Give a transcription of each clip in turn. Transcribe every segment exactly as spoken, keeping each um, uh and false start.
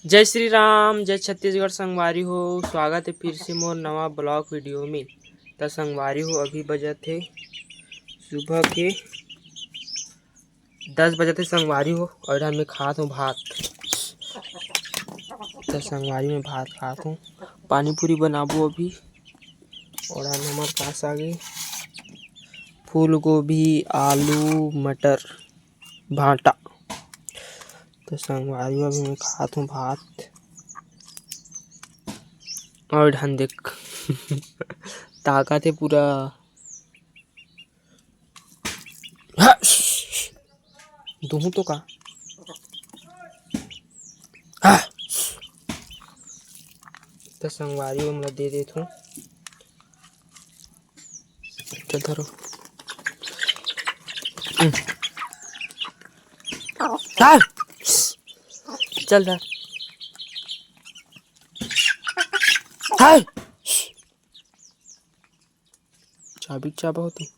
जय श्री राम, जय छत्तीसगढ़ संगवारी हो। स्वागत है फिर से मोर नवा ब्लॉग वीडियो में। त संगवारी हो, अभी बजत हे सुबह के दस बजत हे संगवारी हो, और हम खात हूँ भात। त संगवारी में भात खात हूँ, पानी पूरी बनाबो अभी। और हम हमार पास आगे फूल गोभी, आलू, मटर, भांटा। तो संगवारी हो, अभी मैं खात हूँ भात। और ढन देख ताकत है पूरा। हाँ, दुहूँ तो का। हाँ। तो संगवारी हो, मैं दे देत हूँ। चल धरो। हम्म। हाँ। चल धर। हाँ। चाबी चाबा होती।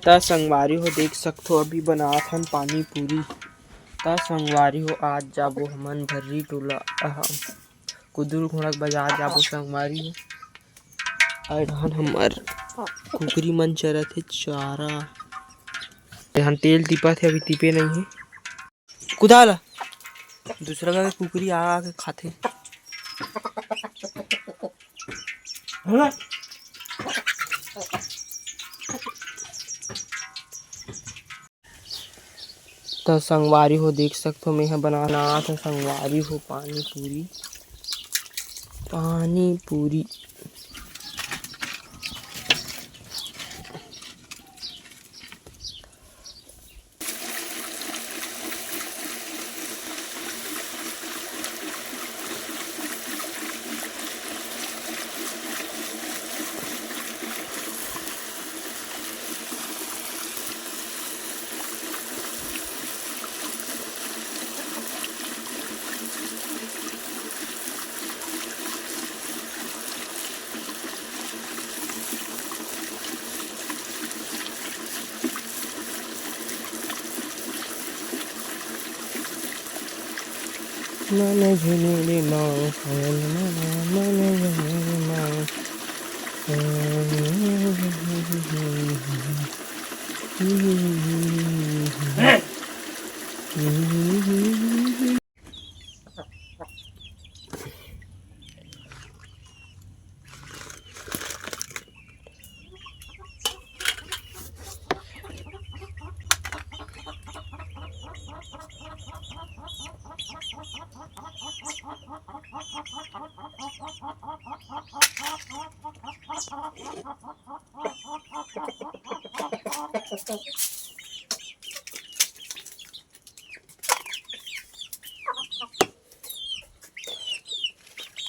त संगवारी हो, देख सकथो, अभी बनात हन पानी पूरी। त संगवारी हो, आज जाबो हमन भर्री टोला, अहा, कुदरू घोड़ा के बाजार जाबो संगवारी हो। अउ एहन हमर कुकरी मन चरत हे चारा। एहन तेल तिपत हे, अभी तिपे नहीं हे। कुदाला दूसरा का कुकरी आ आके खाथे। त संगवारी हो, देख सकथो, मैं ह बनात हूँ संगवारी हो पानी पूरी, पानी पूरी। मन झुमे रे माँ, मन मन झुमे रे माँ।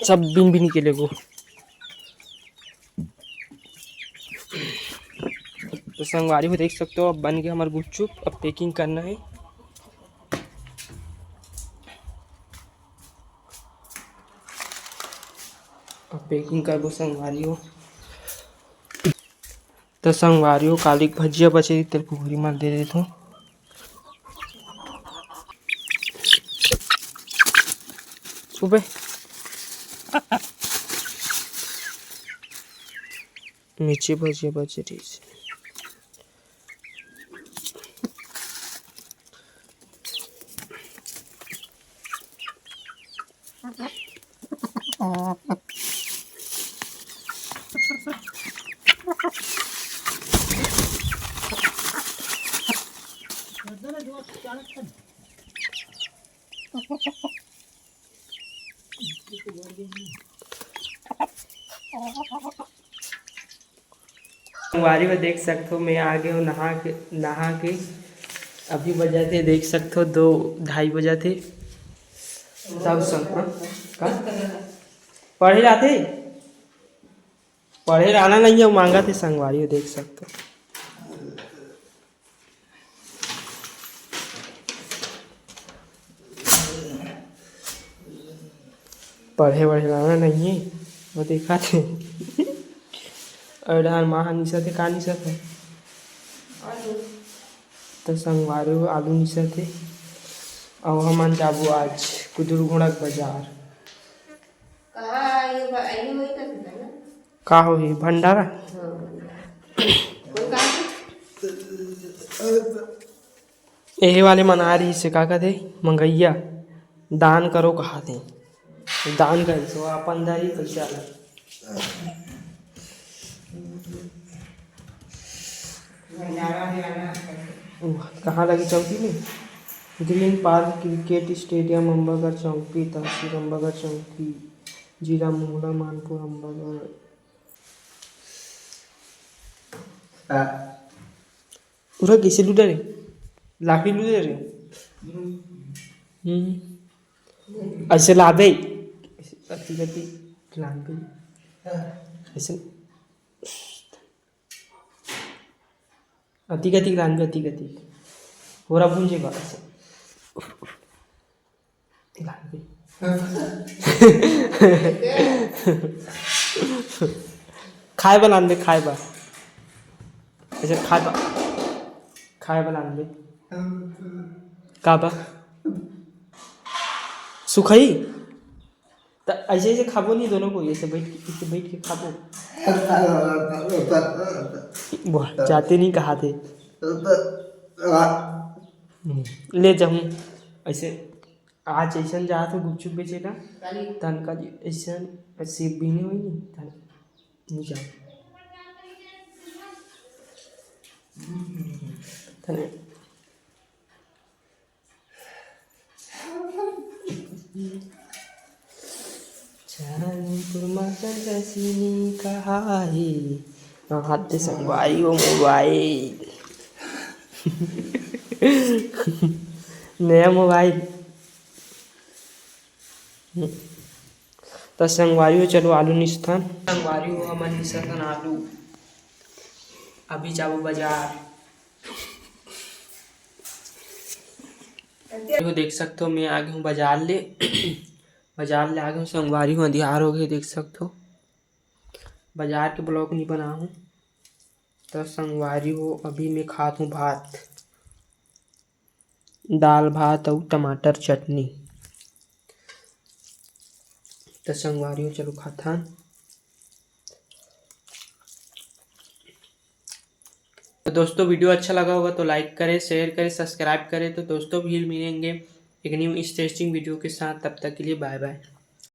सब बिन बिन के लेगो। तो संगवारी हो देख सकते हो, अब बन गया हमारा गुपचुप। अब packing करना है। अब packing करबो संगवारी हो। तो संगवारी हो, काली के भजिया बचे रही, तेल कुकरी मन दे देथों। सुबह मिर्ची भजिया बचे रही। संगवारी हो देख सकथो, मैं आ गए हूँ नहा के, नहा के। अभी बजा थे, देख सकथो, दो ढाई बजा थे। सब संग, हाँ? का? पढ़े जाते? पढ़े रहना नहीं है, मांगा थे संगवारी हो देख सकथो। पढ़े वढ़े वाला नहीं है, वो देखा थे। और डाहर माँ ह निसत हे, का निसत हे? आलू। तो संगवारी हो, आलू निसत हे। अउ हमन जाबो आज कुदुरघोड़ा के बाजार। कहाँ ये बा-, ये वही तक है ना? का होही, भंडारा? हाँ, भंडारा। कोई काम? एहे वाले मन आए रहिस हे, का कथे, मंगइया, दान करो कहाथे। दान करिस, वो अपन दरी पइसा ला। कहाँ लगे चौकी में? Green park cricket stadium, Ambagarh Chowki, तहसील अम्बागढ़ चौकी, जिला मोहला मानपुर अम्बागढ़। उरा कइसे लूटा रे? लाकड़ी लूटे रे। हम्म। अइसे लाबे। अति गति लानबे। अइसे। अति गति लानबे, अति गति। होरा भूंजे बा। अइसे। खाए बर लानबे, खाए बर। अइसे खाए बर, खाए बर लानबे। का बा? सुखई? त अइसे, अइसे खाबो नहीं दोनों को, अइसे बैठ के, अइसे बैठ के खाबो। वाह, जाते नहीं कहाथे। हम्म, ले जाहूँ। अइसे आज अइसन जात हो गुपचुप बेचे ला, काली। तन काली अइसन सेब बीने होई नहीं, तन नहीं जाओ। तने चैनपुर मा चंद्रसिनी कहा हे। हाँ, हाथ दे संगवारी हो मोबाइल। नया मोबाइल। त संगवारी हो, चलो आलू निसथन। संगवारी हो, हमन निसथन आलू। अभी जाबो बाजार। वो देख सकथो, मैं आ गे हूँ बाजार ले। बाजार ले आ गे हूँ संगवारी हो, अंधियार हो गे, देख सकथो। बाजार के vlog नहीं बना हूँ। त संगवारी हो, अभी मैं खात हूँ भात, दाल भात अउ टमाटर चटनी। त संगवारी हो, चलो खाथन। तो दोस्तों, video अच्छा लगा होगा तो like करें, share करें, subscribe करें। तो दोस्तों, फिर मिलेंगे एक new interesting video के साथ। तब तक के लिए bye bye।